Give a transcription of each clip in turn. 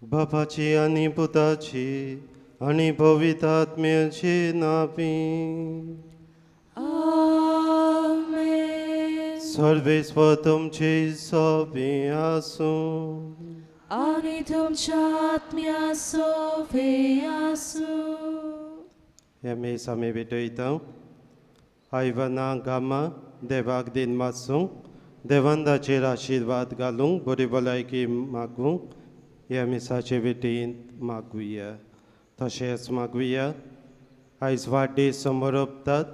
बापाची आनी पुताची आनी पवित्र आत्म्याची नांवी. आमेन. सर्वेस्पर तुमचे सोबी आसूं आनी तुमच्या आत्म्या सोबी आसूं. हे मेस आमी भेटयता आयवना गामा देवाक दिन मासूं देवान ताचेर आशिर्वाद घालूंक बरी भलायकी मागूंक ह्या मिसाचे भेटींत मागुया. तशेंच मागुया आयज वाडदीस समरोपतात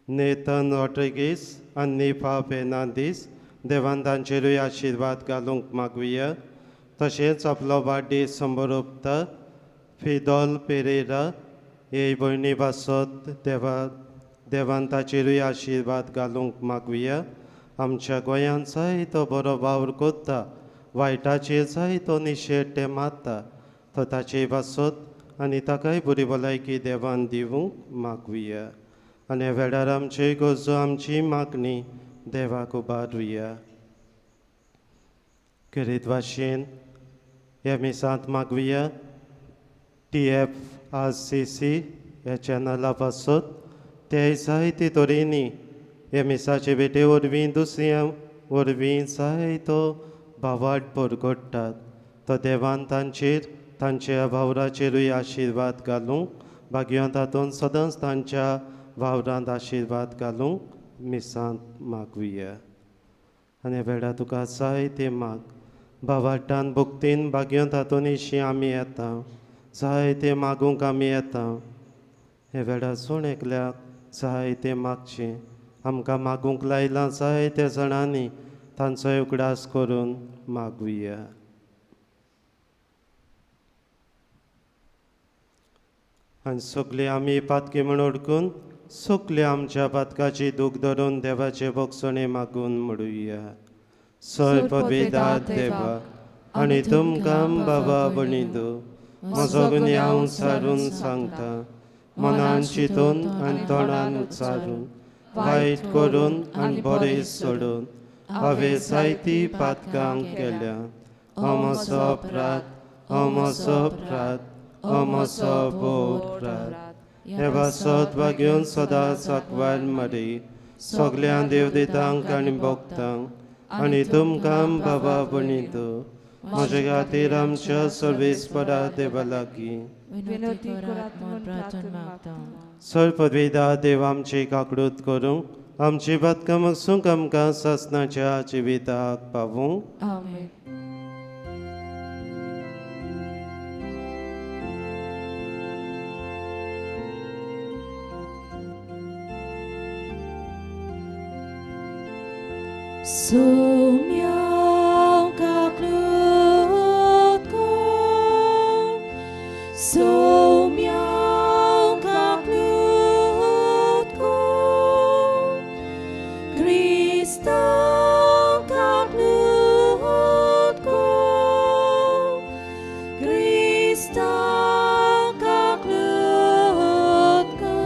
नेतन रॉड्रिगीस आनी निफा फेर्नांदीस देवान तांचेरूय आशिर्वाद घालूंक मागुया. तशेंच आपलो वाडदीस समरोपता फिदोल पेरेरा हे भयणी पासत देवान ताचेरूय आशिर्वाद घालूंक मागुया. आमच्या गोंयांत जायतो बरो वावर करता वायटाचेर जायतो निशेध ते मारता तो ताचे पासत आनी ताकाय बरी भलायकी देवान दिवंक मागुया. आनी ह्या वेळार आमच्यो गरजो आमची मागणी देवाक उबारुया. खेरीत भाशेन ह्या मिसांत मागुया TFRCC ह्या चॅनला पासत ते जायते तरेनी ह्या मिसाचे भेटे वरवीं दुसऱ्या वरवीं जायतो भावाट परगट्टात तो देवान तांचेर तांच्या वावराचेरूय आशिर्वाद घालूंक भाग्यांत तातूंत सदांच तांच्या वावरांत आशिर्वाद घालूंक मिसांत मागुया. आनी वेळार तुका जाय ते माग भावाट्टान भक्तीन भाग्यांत तातूंत ईशी आमी येता जाय ते मागूंक आमी येता. हे वेळार जण एकल्याक जाय ते मागचें आमकां मागूंक लायलां जाय त्या जाणांनी तांचो उगडास करून मागुया. आनी सगळे आमी पातकी म्हूण ओडकून सगळे आमच्या पातकाची दूख धरून देवाचे भोगसणे मागून म्हणुया. सर्ववेदा देवा आनी तुमकां बाबा भयणींनो म्हजो गुन्यांव सारून सांगता मनान चिंतून आनी तोंडान उच्चारून वायट करून आनी बरें सोडून हांवें जायतीं पातकां केल्या. हो म्हजो अपराध, हो म्हजो अपराध, हो म्हजो भोव अपराध. हे पासत भाग्योन सदांच आंकवार मरी सगळ्या देवदेतांक आनी भक्तांक आनी तुमकां बाबा भयणींनो म्हजे खातीर आमच्या सर्वेस्परा देवा लागीं विनंती करात म्हूण प्रार्थना मागता. सर्ववेदा देव आमची काकडूत करूंक आमची पातकां मगसूंक आमकां सासणाच्या जिविताक पावूं. आमेन. Sumyang kaklut ko, sumyang kaklut ko, Kristo kaklut ko, Kristo kaklut ko,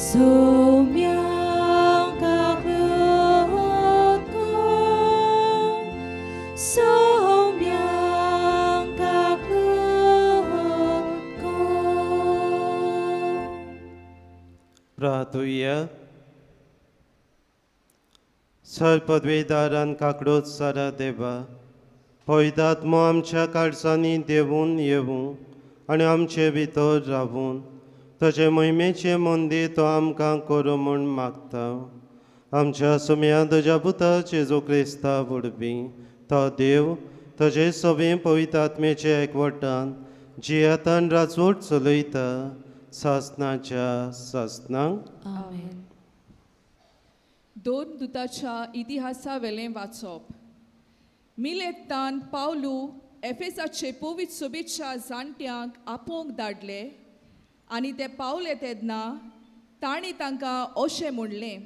sumyang kaklut. प्रार्थुया. सर पदवेदारान काकडोच सारा देवा पयदात्मो आमच्या काळजांनी देवून येवूं आनी आमचे भितर रावून ताचे मोहिमेचें मंदीर तो आमकां करूं म्हूण मागता. आमच्या सुम्या तुज्या पुता जेजू क्रिस्ता वरवीं तो देव ताजे सगळे पवित्र आत्मेचे एकवटान जियेतान राजवट चलयता सासनाच्या सासनाक. आमेन. दोन दुताच्या इतिहासा वेलें वाचप. मिलेतान पावलू एफेसाचे पवित्र सोबेच्या जाणट्यांक आपोवंक धाडले आनी ते पावले तेन्ना तांणी तांकां अशें म्हणलें,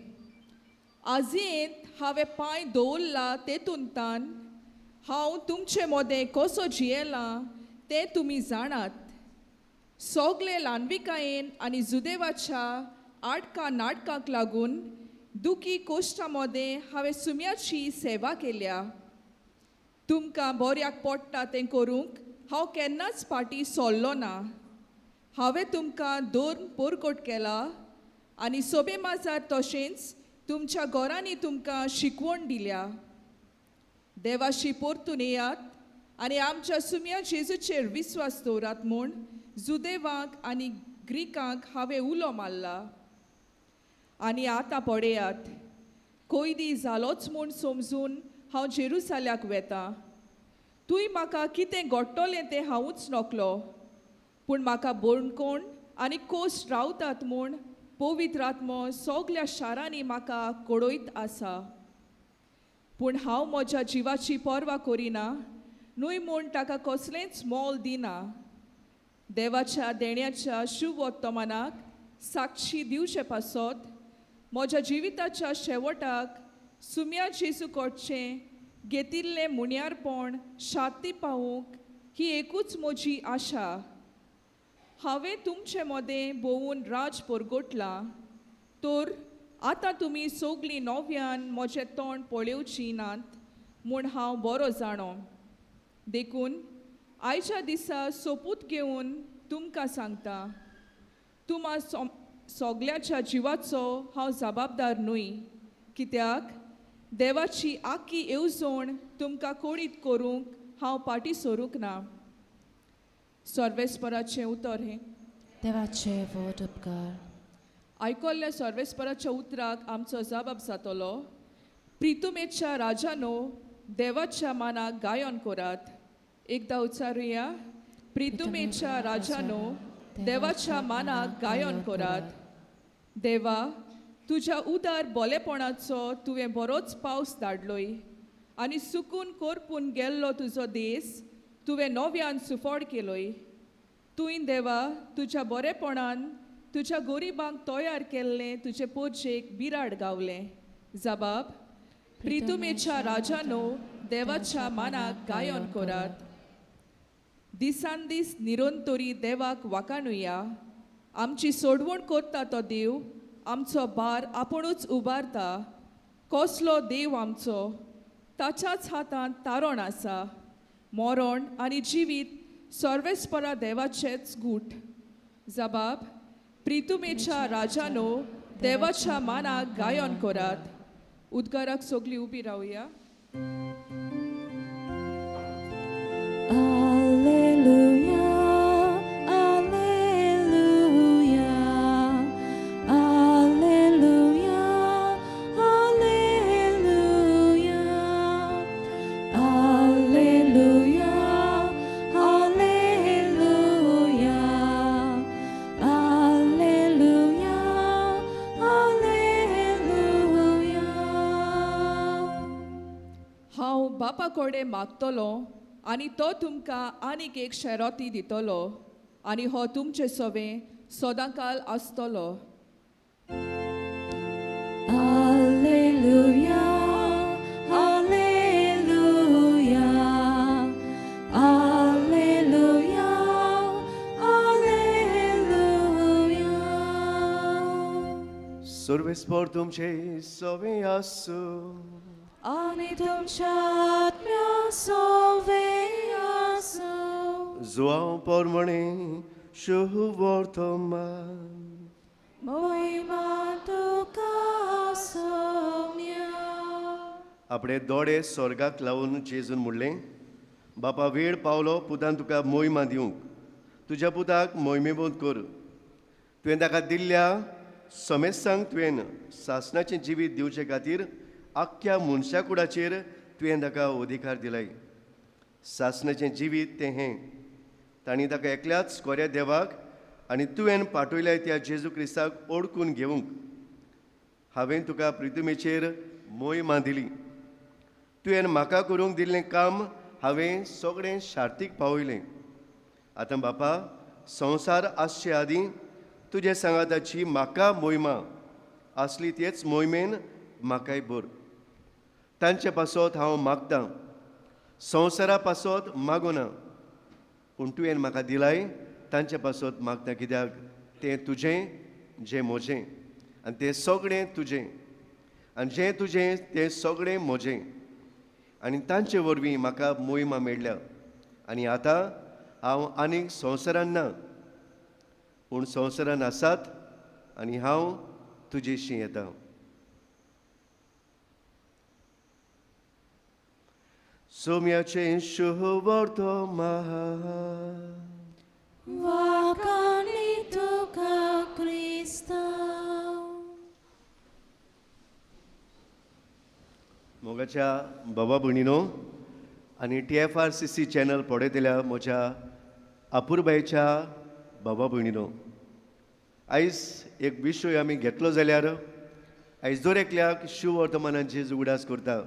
आजयेंत हांवें पांय दवरला तेतूंतान हांव तुमचे मदें कसो जियेलां तें तुमी जाणात. सगळे ल्हानविकायेन आनी जुदेवाच्या आटकां नाटकांक लागून दुखी कोश्टा मदें हांवें सुम्याची सेवा केल्या. तुमकां बऱ्याक पडटा तें करूंक हांव केन्नाच फाटीं सरलो ना. हांवें तुमकां दोन पोरकोट केला आनी सोबे माजार तशेंच तुमच्या घरांनी तुमकां शिकवण दिल्या. देवाशी परतून येयात आनी आमच्या सुम्या जेजूचेर विस्वास दवरात म्हूण जुदेवांक आनी ग्रीकांक हांवें उलो मारला. आनी आतां पळयात, कोयदी जालोच म्हूण समजून हांव जेरुसाल्याक वेता. तूंय म्हाका कितें घडटलें तें हांवूच नकलो, पूण म्हाका बणकोण आनी कोश रावतात म्हूण पवित्र आत्मो सगल्या शारांनी म्हाका कडयत आसा. पूण हांव म्हज्या जिवाची पर्वा करिना न्हय म्हूण ताका कसलेंच मोल दिना. देवाच्या देण्याच्या शुभवर्तमानाक साक्षी दिवचे पासत म्हज्या जिविताच्या शेवटाक सुम्या जेजू कडचें घेतिल्लें मुण्यारपण शांती पावूंक ही एकूच म्हजी आशा. हांवें तुमचे मदें भोंवून राज परगटलां, तर आतां तुमी सगळीं नव्यान म्हजें तोंड पळोवचीं नात म्हूण हांव बरो जाणो. देखून आयच्या दिसा सोपूत घेवन तुमकां सांगता, तुमा सगळ्याच्या जिवाचो हांव जबाबदार न्हय, कित्याक देवाची आख्खी येवजण तुमकां कोडीत करूंक हांव फाटीं सरूंक ना. सर्वेस्पराचें उतर हें. देवाचे व्हड उपकार. आयकल्ल्या सर्वेस्पराच्या उतराक आमचो जबाब जातलो. प्रितुमेच्या राजानो देवाच्या मानाक गायन करात. एकदां उच्चारुया, प्रितुमेच्या राजानो देवाच्या मानाक गायन करात. देवा, तुज्या उदार बोलेपणाचो तुवें बरोच पावस धाडलोय आनी सुकून करपून गेल्लो तुजो देस तुवें नव्यान सुफळ केलोय. तुवें देवा तुज्या बरेपणान तुज्या गोरिबांक तयार केल्लें तुजे पोरजेक बिराड गावलें. जबाब, प्रितुमेच्या राजानो देवाच्या मानाक गायन करात. दिसान दीस निरंतरी देवाक वाकाणुया. आमची सोडवण करता तो देव, आमचो भार आपुणूच उबारता. कसलो देव आमचो, ताच्याच हातांत तारण आसा. मरण आनी जिवीत सर्वेस्परा देवाचेच गूट. जबाब, प्रितुमेच्या राजानो देवाच्या मानाक गायन करात. उद्गाराक सगळीं उबी रावया. Alleluia, Alleluia, Alleluia, Alleluia, Alleluia, Alleluia, Alleluia, Alleluia. हांव बापा कडेन मागतलो आनी तो तुमकां आनीक एक शेरोती दितलो आनी हो तुमचे सवें सदांकाल आसतलो. Alleluia, Alleluia, Alleluia, Alleluia. सर्वेस्पर तुमचे सवे आसूं. आनी तुमच्या आत्म्या सवें आसूं. जुआंव परमणे शुभवर्तमान. मोहिमा तुका सोम्या. आपणे दोळे स्वर्गाक लावन जेजून म्हणलें, बापा वेळ पावलो पुतान तुका मोहिमा दिवंक, तुज्या पुताक मोहिमेबोध कर. तुवें ताका दिल्ल्या समेस्तांक तुवें सासणाचें जिवीत दिवचे खातीर आख्ख्या मनशा कुडाचेर तुवें ताका अधिकार दिलाय. सासणाचें जिवीत तें हें, तांणी ताका एकल्याच कोऱ्या देवाक आनी तुवें पाठयल्या त्या जेजू क्रिस्ताक ओळखून घेवंक. हांवें तुका प्रितुमेचेर मोहिमा दिली. तुवें म्हाका करूंक दिल्लें काम हांवें सगळें शार्तीक पावयलें. आतां बापा, संवसार आसचे आदीं तुजे सांगाताची म्हाका मोहिमा आसली तेच मोहिमेन म्हाकाय भर. तांचे पासत हांव मागतां, संवसारा पासत मागूना, पूण तुवें म्हाका दिलाय तांचे पासत मागता, कित्याक तें तुजें जें म्हजें आनी तें सगळें तुजें, आनी जें तुजें तें सगळें म्हजें, आनी तांचे वरवीं म्हाका मोहिमा मेळ्ळ्या. आनी आतां हांव आनीक संवसारान ना, पूण संवसारान आसात आनी हांव तुजेशी येता. सोम्याचें शुभवर्तमान. वाखाणी तुका क्रिस्ता. मोगाच्या बाबा भयणीनो आनी TFRCC channel पळयतल्या म्हज्या अपुरबायेच्या बाबा भयणीनो, आयज एक विशय आमी घेतलो जाल्यार आयज दर एकल्याक शिववर्तमानाची उगडास करता.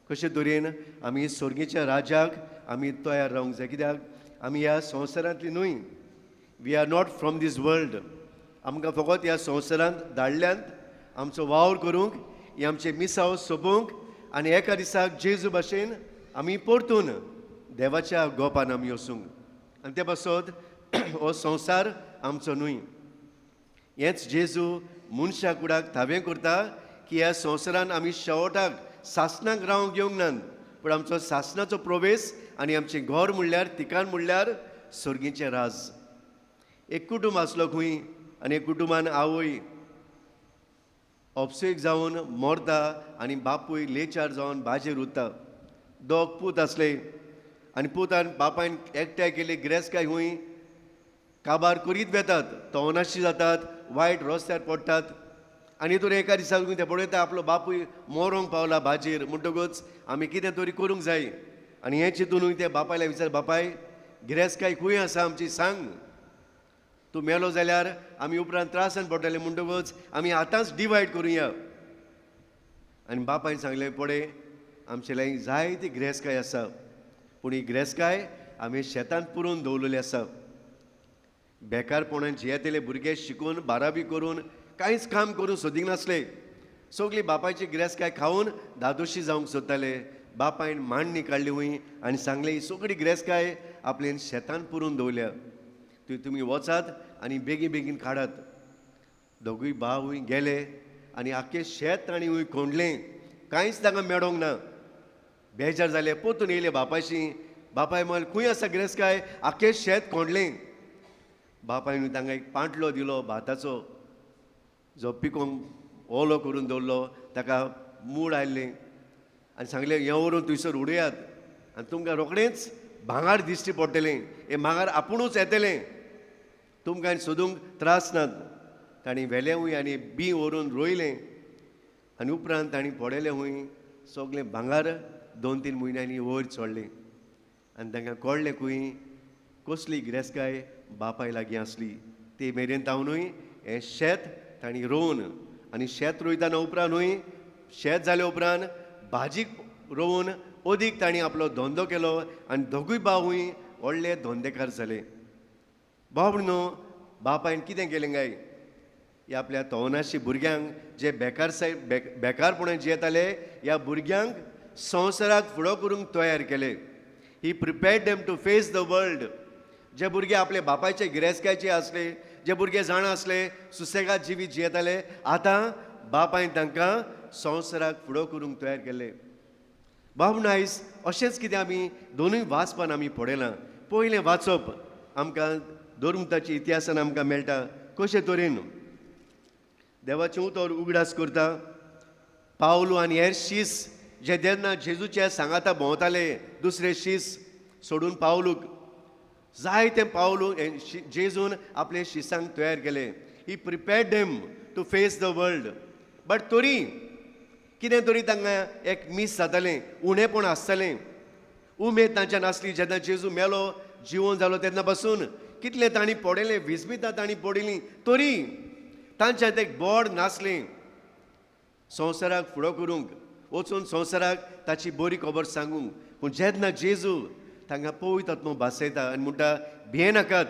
कशे तरेन आमी स्वर्गीच्या राजाक आमी तयार रावंक जाय, कित्याक आमी ह्या संवसारांतली न्हय. We are not from this world. आमकां फकत ह्या संवसारांत धाडल्यांत आमचो वावर करूंक, हे आमचे मिसाव सोंपोवंक, आनी एका दिसाक जेजू भाशेन आमी परतून देवाच्या गोपान आमी वचूंक. आनी ते पासत हो संवसार आमचो न्हय. हेंच जेजू मनशा कुडाक थावें करता की ह्या संवसारान आमी शेवटाक सासणाक रावंक येवंक नात, पूण आमचो सासणाचो प्रवेश आनी आमचें घर म्हणल्यार ठिकाण म्हणल्यार स्वर्गीचें राज. एक कुटुंब आसलो खंय, आनी एक कुटुंबान आवय ऑपसेक जावन मरता आनी बापूय लेचार जावन बाजेर उरता. दोग पूत आसले आनी पुतान बापायन एकठांय केली गिरेस्तकाय खंय काबार करीत वेतात, तवनाशी जातात, वायट रस्त्यार पडटात. आनी तर एका दिसाक ते पळयता आपलो बापूय मरोंक पावला बाजेर, म्हणटकूच आमी कितें तरी करूंक जाय. आनी हें चिंतूनूय ते बापायला विचार, बापाय गिरेस्तकाय खंय आसा आमची सांग, तूं मेलो जाल्यार आमी उपरांत त्रासान पडटले, म्हणटकूच आमी आतांच डिवायड करुया. आनी बापायन सांगलें, पळय आमचे लागीं जायती गिरेस्तकाय आसा, पूण ही गिरेस्तकाय आमी शेतांत पुरोवन दवरलेली आसा. बेकारपणान जियेतले भुरगे शिकून बारावी करून कांयच काम करूंक सोदीक नासले, सगळी बापायची गिरेस्तकाय खावन धादोशी जावंक सोदताले. बापायन मांडणी काडली हूंय आनी सांगलें, ही सगळी गिरेस्तकाय आपल्यान शेतान पुरोवन दवरल्या, तुमी वचात आनी बेगीन बेगीन काडात. दोगूय भावूय गेले आनी आख्खें शेत तांणी हूंय खोंडलें, कांयच तांकां मेळोंक ना. बेजार जाले, परतून येयले बापायशी. बापाय म्हणलें, खंय आसा गिरेस्तकाय, आख्खें शेत खोंडलें. बापायन तांकां एक पांटलो दिलो भाताचो, जो पिकोवंक ओलो करून दवरलो, ताका मूळ आयिल्लें, आनी सांगलें, हें व्हरून थंयसर उडयात आनी तुमकां रोखडेंच भांगार दिश्टी पडटलें, हें भांगार आपुणूच येतलें, तुमकां सोदूंक त्रास नात. तांणी व्हेलें हूंय आनी बी व्हरून रोयलें आनी उपरांत तांणी पडयलें हूंय सगळें भांगार 2-3 म्हयन्यांनी वयर चडलें. आनी तांकां कळ्ळें खंय कसली गिरेस्तकाय बापाय लागीं आसली. ते मेरेन तावनूय हें शेत तांणी रोवन, आनी शेत रोयतना उपरांतूय शेत जाले उपरांत भाजी रोवन अदीक तांणी आपलो धंदो केलो आनी दोगूय भावूय व्हडले धंदेकार जाले. भाव न्हू, बापायन कितें केलें काय, ह्या आपल्या तवनाशी भुरग्यांक जे बेकार बेकारपणान जियेताले ह्या भुरग्यांक संवसाराक फुडो करूंक तयार केले. He prepared them to face the world. जे भुरगे आपले बापायचे गिरेस्तकायचे आसले, जे भुरगे जाणा आसले, सुसेगाद जिवीत जियेताले, आतां बापायन तांकां संवसाराक फुडो करूंक तयार केले. बाब आयज अशेंच कितें आमी दोनूय वाचपान आमी पळयलां. पयलें वाचप आमकां धर्मताच्या इतिहासान आमकां मेळटा कशे तरेन देवाचें उतर उगडास करता पावलू आनी हेर शीस जे जेन्ना जेजूच्या सांगाता भोंवताले दुसरे शीस सोडून पावलूक जायते पावलू जेजून आपले शिसांक तयार केले. He prepared them to face the world. But तरी कितें तरी तांकां एक मीस जातालें, उणेपण आसतालें, उमेद तांच्या नासली. जेन्ना जेजू मेलो जिवन जालो तेन्ना पासून कितलें तांणी पडयलें, विस्मितां तांणी पडयलीं, तरी तांच्यांत एक बोड नासलें संवसाराक फुडो करूंक, वचून संवसाराक ताची बरी खबर सांगूंक. पूण जेन्ना जेजू तांकां पवित्र आत्मो भासयता आनी म्हणटा भियेनाकात,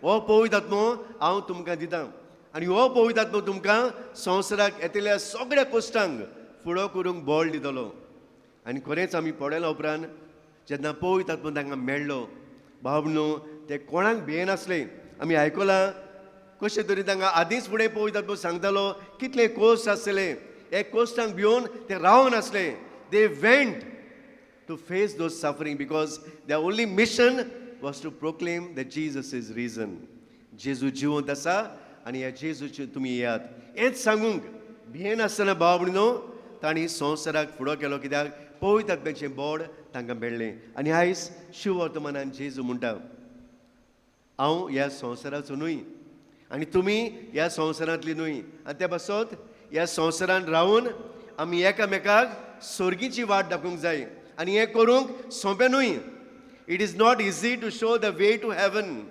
हो पवित्र आत्मो हांव तुमकां दितां आनी हो पवित्र आत्मो तुमकां संवसाराक येतल्या सगळ्या कश्टांक फुडो करूंक बळ दितलो. आनी खरेंच आमी पळयल्या उपरांत जेन्ना पवित्र आत्मो तांकां मेळ्ळो भाव न्हू ते कोणाक भियेनासले. आमी आयकलां कशें तरी तांकां आदींच फुडें पवित्र आत्मो सांगतालो कितले कोश्ट आसले, एक कोश्टांक भिवन ते रावनासले. They went to face those suffering because their only mission was to proclaim that Jesus is risen. जेजू जिवंत आसा आनी ह्या जेजूचे तुमी येयात हेंच सांगूंक भियेनासतना भाव न्हू तांणी संवसाराक फुडो केलो. कित्याक पवित्र आत्म्याचें बोड तांकां मेळ्ळें. आनी आयज शिववर्तमानान जेजू म्हणटा हांव ह्या संवसाराचो न्हय आनी तुमी ह्या संवसारांतली न्हय, आनी त्या पासत ह्या संवसारांत रावन आमी एकामेकाक सोर्गीची वाट दाखोवंक जाय. आनी हें करूंक सोंपें न्हय. It is not easy to show the way to heaven.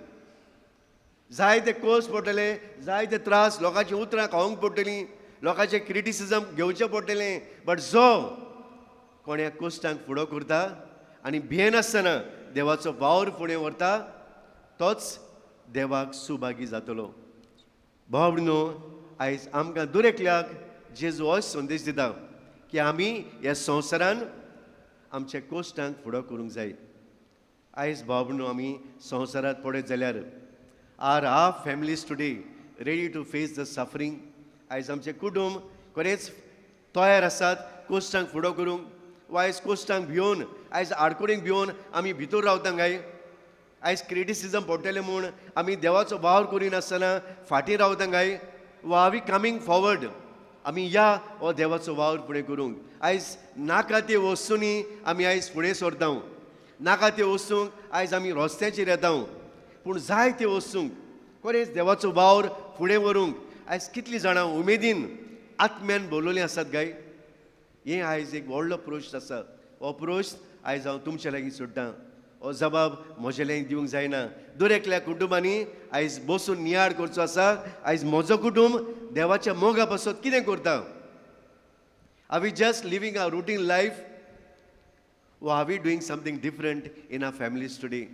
जायते कोस पडटले, जायते त्रास, लोकांची उतरां खावंक पडटलीं, लोकांचें क्रिटिसिजम घेवचें पडटलें. बट जो कोण ह्या कोश्टांक फुडो करता आनी भियेनासतना देवाचो वावर फुडें व्हरता तोच देवाक सुभागी जातलो. भाव न्हू आयज आमकां दर एकल्याक जेजू होच संदेश दिता की आमी ह्या संवसारान आमच्या कोश्टांक फुडो करूंक जाय. आयज भाव न्हू आमी संवसारांत पळयत जाल्यार are our families today ready to face the suffering? आयज आमचें कुटुंब खरेंच तयार आसात कोश्टांक फुडो करूंक, वा आयज कोश्टांक भिवन, आयज आडखळींक भिवन आमी भितर रावता काय? आयज क्रिटिसिजम पडटलें म्हूण आमी देवाचो वावर करिनासतना फाटीं रावता काय? वा आर we coming forward? आमी या हो देवाचो वावर फुडें करूंक. आयज नाका ते वस्तूंनी आमी आयज फुडें सरता, नाका ते वस्तूंक आयज आमी रस्त्याचेर येता, पूण जाय ते वस्तूंक खरेंच देवाचो वावर फुडें व्हरूंक आयज कितलीं जाणां उमेदीन आत्म्यान बोलवलीं आसात काय? हें आयज एक व्हडलो प्रश्न आसा. हो प्रश्न आयज हांव तुमचे लागीं सोडटां. हो जबाब म्हजे लागीं दिवंक जायना. दर एकल्या कुटुंबांनी आयज बसून नियाळ करचो आसा, आयज म्हजो कुटुंब देवाच्या मोगा पासत कितें करता? Are we just living our routine life वा are we doing something different in our families today?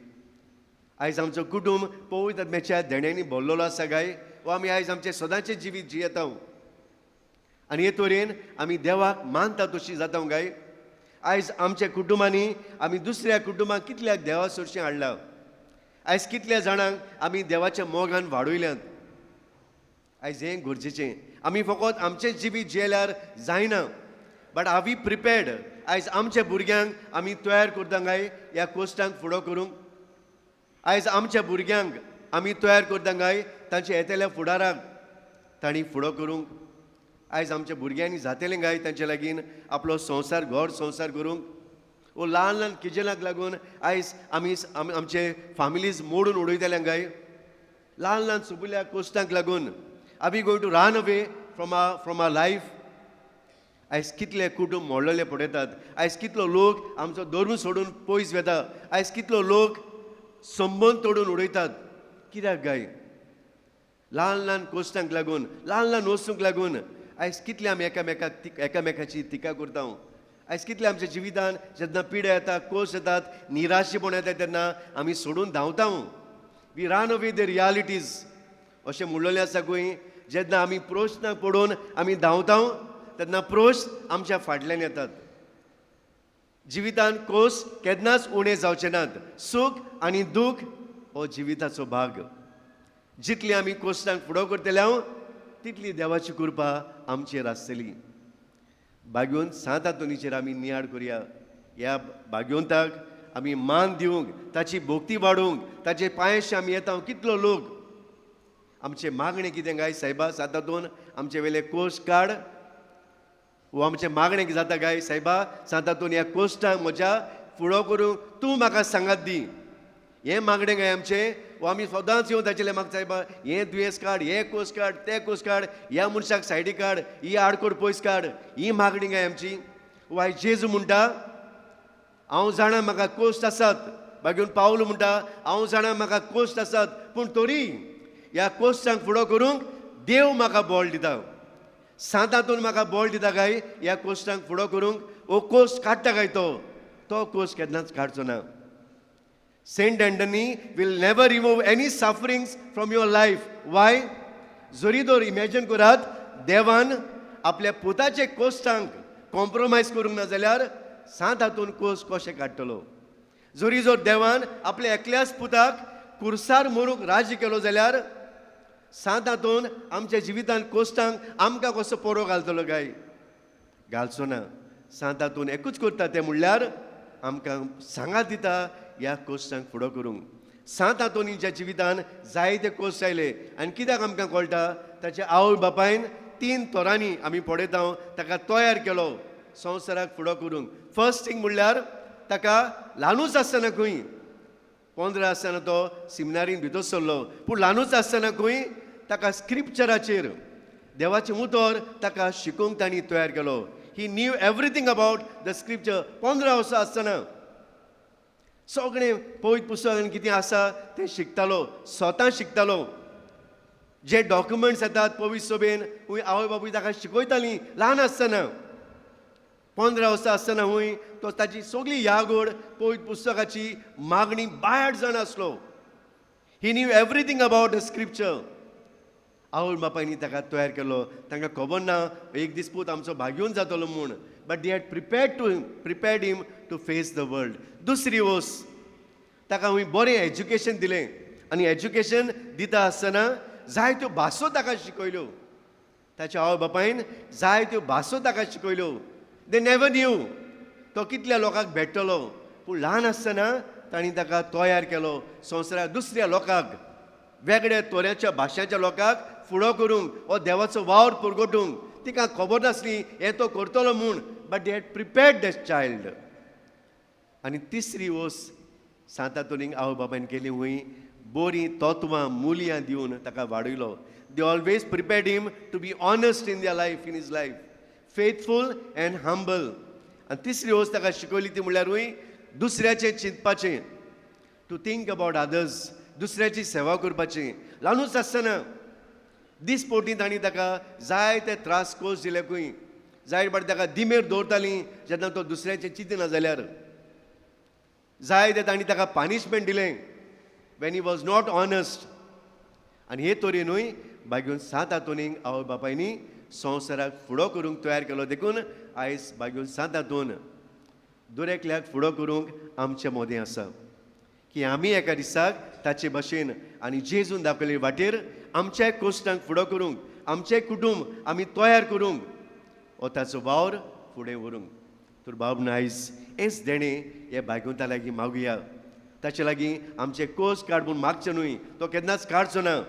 आयज आमचो कुटुंब पवित्र आत्म्याच्या देण्यांनी भरलेलो आसा काय? वा आमी आयज आमचें सदांचें जिवीत जियेता आनी हे तरेन आमी देवाक मानता तशी जाता काय? आयज आमच्या कुटुंबांनी आमी दुसऱ्या कुटुंबाक कितल्याक देवा सरशीं हाडला? आयज कितल्या जाणांक आमी देवाच्या मोगान वाडयल्यात? आयज हें गरजेचें. आमी फकत आमचें जिवीत जियेल्यार जायना, but are we prepared? आयज आमच्या भुरग्यांक आमी तयार करता काय ह्या कोश्टांक फुडो करूंक? आयज आमच्या भुरग्यांक आमी तयार करता काय तांच्या येतल्या फुडाराक तांणी फुडो करूंक? आयज आमच्या भुरग्यांनी जातलें काय तांचे लागीं आपलो संवसार, घर संवसार करूंक? वो ल्हान ल्हान किजनाक लागून आयज आमी आमचे फामिलीज मोडून उडयतले काय? ल्हान ल्हान सुपुल्या कोश्टांक लागून are we going to run away from our life? आयज कितले कुटुंब मोडलेले पळयतात, आयज कितलो लोक आमचो धर्म सोडून पयस वेता, आयज कितलो लोक संबंद तोडून उडयतात. कित्याक काय? ल्हान ल्हान कोश्टांक लागून, ल्हान ल्हान वस्तूंक लागून आयज कितले आमी एकामेकाची टिका करता. आयज कितले आमच्या जिवितान जेन्ना पिड्या येता, कोश येतात, निराशेपण येता, तेन्ना आमी सोडून धांवता. We run away the realities. अशें म्हणलेलें आसा खंय, जेन्ना आमी प्रश्नाक पडून आमी धांवता तेन्ना प्रश्न आमच्या फाटल्यान येतात. जिवितान कोस केन्नाच उणें जावचे नात. सूख आनी दूख हो जिविताचो भाग. जितली आमी कोश्टांक फुडो करतले हांव तितली देवाची कृपा आमचेर आसतली. भाग्योन सांत आंतोनीचेर आमी नियाळ करुया. ह्या भाग्योंताक आमी मान दिवंक, ताची भक्ती वाडोवंक, ताचे पांयशी आमी येता. कितलो लोक आमचें मागणें कितें काय सायबा सांत आंतोन आमचे वेले कोश काड. वो आमचें मागणें कितें जाता काय सायबा सांतातून ह्या कोश्टांक म्हज्या फुडो करूंक तूं म्हाका सांगात दी. हें मागणें काय आमचें? वो आमी सदांच येवन ताचें म्हाका सायबा हें दुयेंस काड, हें कोश काड, तें कोश काड, ह्या मनशाक सायडी काड, ही आडकोड पयस काड, ही मागणी काय आमची? वो आयज जेजू म्हणटा हांव जाणा म्हाका कोश्ट आसात. बागेवन पावल म्हणटा हांव जाणा म्हाका कोश्ट आसात, पूण तरी ह्या कोश्टांक फुडो करूंक देव म्हाका बळ दिता. सांतातून म्हाका बळ दिता काय ह्या कोश्टांक फुडो करूंक. हो कोश्ट काडटा काय तो तो कोश्ट केन्नाच काडचो ना. Saint Anthony will never remove any sufferings from your life. Why? जरी तर इमॅजीन करात देवान आपल्या पुताचे कोश्टांक कॉम्प्रोमायज करूंक ना जाल्यार सांत हातून कोश कशें काडटलो? जरी जर देवान आपल्या एकल्याच पुताक कुर्सार मरूंक राजी केलो जाल्यार सांत हातून आमच्या जिवितान कोश्टांक आमकां कसो पोरो घालतलो काय? घालचो ना. सांत हातून एकूच करता तें म्हणल्यार आमकां सांगात दिता ह्या कोश्टांक फुडो करूंक. सांत आंतोनीच्या जिवितान जायते कोश्ट आयले आनी कित्याक आमकां कळटा? ताच्या आवय बापायन 3 तरांनी आमी पळयता ताका तयार केलो संवसाराक फुडो करूंक. फर्स्ट थींग म्हणल्यार ताका ल्हानूच आसतना खंय 15 आसतना तो सिमिनारीन भितर सरलो, पूण ल्हानूच आसतना खंय ताका स्क्रिप्चराचेर देवाचें उतर ताका शिकोवंक तांणी तयार केलो. He knew everything about the scripture. 15 वर्सां आसतना सगळें पवित्र पुस्तकान कितें आसा तें शिकतालो, स्वता शिकतालो. जे डॉक्युमेंट्स येतात पवित्र सभेन हूंय आवय बापूय ताका शिकयतालीं ल्हान आसतना. 15 वर्सां आसतना हूंय तो ताची सगळी यागोड पवित्र पुस्तकाची मागणी बायाट जाण आसलो. He knew everything about the scripture. आवय बापायनी ताका तयार केलो. तांकां खबर ना एक दीस पूत आमचो भाग्योन जातलो म्हूण, but they had prepared him to face the world. दुसरी वस्त ताका हूंय बरें एज्युकेशन दिलें आनी एज्युकेशन दिता आसतना जायत्यो भासो ताका शिकयल्यो. ताच्या आवय बापायन जायत्यो भासो ताका शिकयल्यो. They never न्यू तो कितल्या लोकांक भेट्टलो, पूण ल्हान आसतना तांणी ताका तयार केलो संवसाराक दुसऱ्या लोकांक, वेगळ्या तोऱ्याच्या भाशाच्या लोकांक फुडो करूंक, हो देवाचो वावर पुरगोटूंक. तिका खबर नासली हें तो करतलो म्हूण, but they had prepared that child. आनी तिसरी वस्त सांत आंतोनीक आवय बापायन केली हूंय बरीं तत्वां मुल्यां दिवन ताका वाडयलो. They always prepared him to be honest in their life, in his life, faithful and humble. आनी तिसरी वस्त ताका शिकयली ती म्हणल्यारूय दुसऱ्याचें चिंतपाचें, टू थिंक अबावट अदर्स, दुसऱ्याची सेवा करपाची. ल्हानूच आसतना दिसपोटी तांणी ताका जायते त्रास कोस दिले खंय, जायते फावटी ताका दिमेर दवरतालीं जेन्ना तो दुसऱ्याचें चिंतना जाल्यार. जायते तांणी ताका पनिशमेंट दिलें when he was not honest. आनी हे तरेनूय बागेवन सांत आंतोनीक आवय बापायनी संवसाराक फुडो करूंक तयार केलो. देखून आयज बागेवन सांत आंतोन दरेकल्याक फुडो करूंक आमचे मदें आसा की आमी एका दिसाक ताचे भशेन आनी जेजून दाखयले वाटेर आमच्या कोश्टांक फुडो करूंक, आमचें कुटूंब आमी तयार करूंक, हो ताचो वावर फुडें व्हरूंक. तर बाब आयज हेंच देणें हे बायगुंता लागीं मागुया. ताचे लागीं आमचे कोश काड म्हूण मागचें न्हय, तो केन्नाच काडचो ना,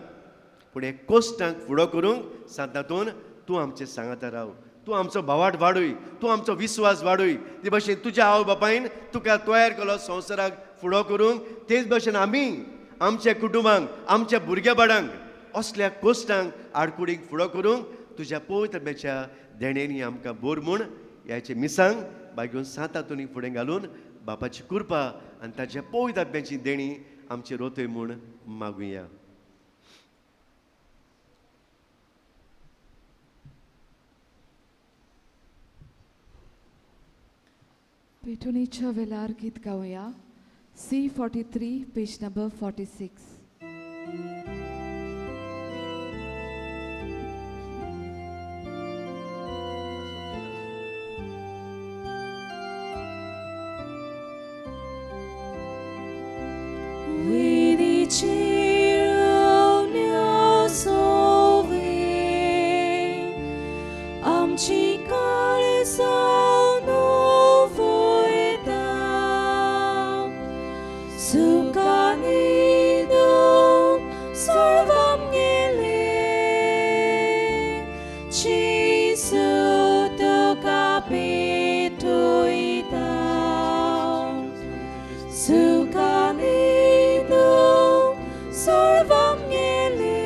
पूण हे कोश्टांक फुडो करूंक सांतातून तूं आमचें सांगाता राव, तूं आमचो भावाट वाडय, तूं आमचो विस्वास वाडय. ते भशेन तुज्या आवय बापायन तुका तयार केलो संवसाराक फुडो करूंक, तेच भशेन आमी आमच्या कुटुंबांक, आमच्या भुरग्या बाळांक असल्या कोश्टांक आडकुडींक फुडो करूंक तुज्या पवित्र देण्यांनी आमकां बोर म्हूण ह्याचे मिसांग बागेवन सांत आंतोनीक फुडें घालून बापाची कृपा आनी ताच्या पवित्र आत्म्याची देणी आमचे रोतय म्हूण मागुया. पेटोनीच्या वेलार गीत गावया. C43 page number 46. Sukanino, sorvam ngele, Sukhani दुख सर्वांगेले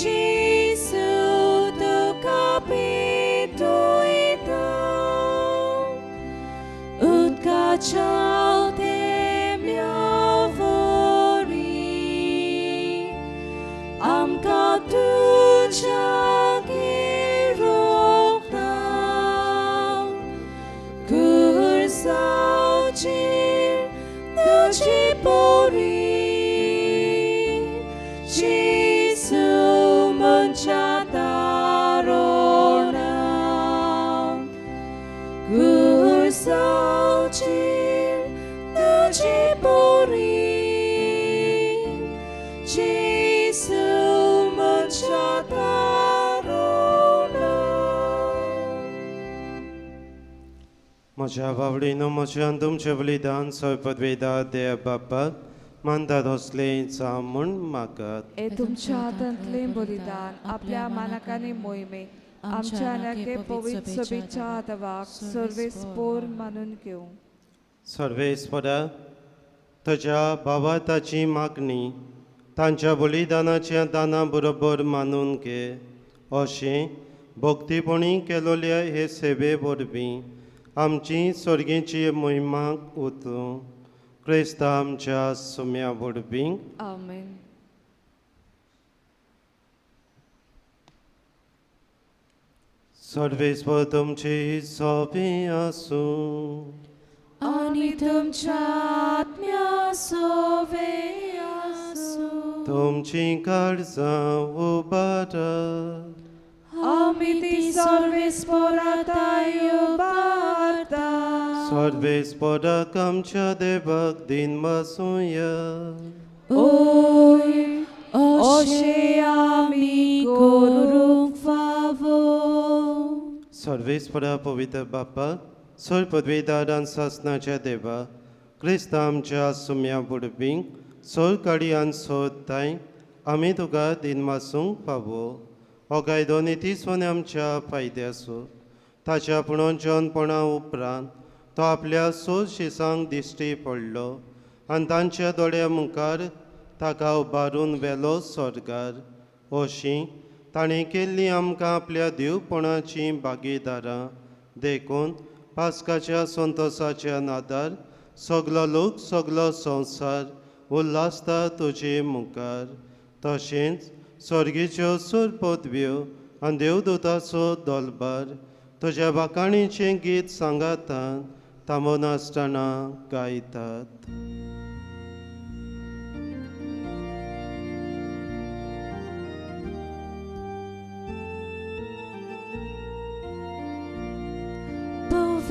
जेसू तुका पेटयता उदकाच्या आमकां तुज्या गिरोखता खुर्साचेर तुजी पोरी जेसू मनशा तारोणा खुर्साचेर तुजी पोरी जेसू मनशा तारोणा. म्हज्या बावडीनो म्हज्या आनी तुमचें बलिदान सयपदवेदा देव बापाक मानतात असलें जावं म्हूण मागात. हे तुमच्या हातांतलें बलिदान आपल्या मानाकानी मोहिमे आमच्या आनी पवित्र सभेच्या हातवाक सर्वेस्पोर मानून घेवं. सर्वेस्परा तुज्या भावार्थाची मागणी तांच्या बलिदानाच्या दाना बरोबर मानून घे अशें भक्तीपणी केलोल्या हे सेवे वरवीं आमची सर्गीची मोहिमाक उतरूं क्रिस्ता आमच्या सुम्या वरवीं. आमेन. सर्वेस्पर तुमची सोबी आसूं आनी तुमच्या आत्म्या सोवे आसूं. तुमची काळजां उबारात आमी ती सर्वेस्परा उबारता. सर्वेस्पराक आमच्या देवाक दिन बसुया. ओय अशें आमी करूंक फावो. सर्वेस्परा पवित्र बापा सर पदवेदारान सासनाच्या देवा क्रिस्ता आमच्या सुम्या बुडबींक सोर काडयान सोदताय आमी तुका दिन वासूंक फावो. हो कायदो नितीसवन आमच्या फायद्याचो ताच्या पुणोजनपणा उपरांत तो आपल्या सोद शिसांक दिश्टी पडलो आनी तांच्या दोळ्या मुखार ताका उबारून व्हेलो स्वर्गार. अशी ताणें केल्ली आमकां आपल्या देवपणाची भागीदारां देखून पास्काच्या संतोसाच्या नादार सगलो लोक सगलो संवसार उल्हासता तुजे मुखार. तशेंच स्वर्गीच्यो सूर पदव्यो आनी देवदूताचो दोलबार तुज्या वाखाणीचें गीत सांगातान थांबनासतना गायतात.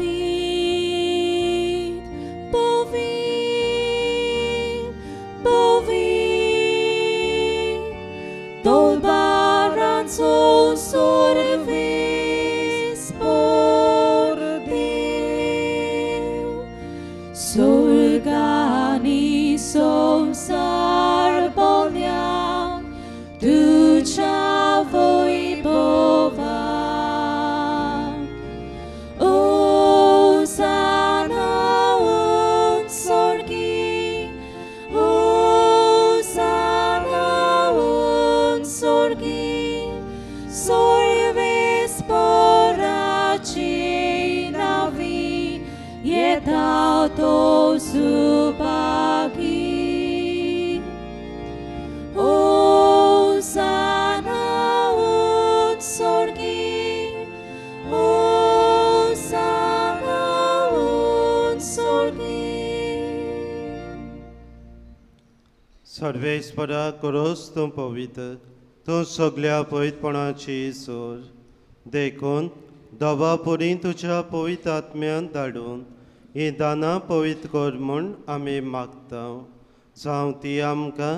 Povid, povid, povid, dolbaran so sorvis por Dev, surgani samsar bolyan, tuja voibova. Hosanna un sorgi, Hosanna un sorgi, sorves poraci navi, yetato supagi. Hosanna un sorgi, Hosanna un sorgi. सर्वेस्परा करोस तूं पवित्र तूं सगल्या पवित्रपणाची सोर देखून दोबा पुरी तुज्या पवित्र आत्म्यान धाडून ही दानां पवित्र कर म्हूण आमी मागता. जावं ती आमकां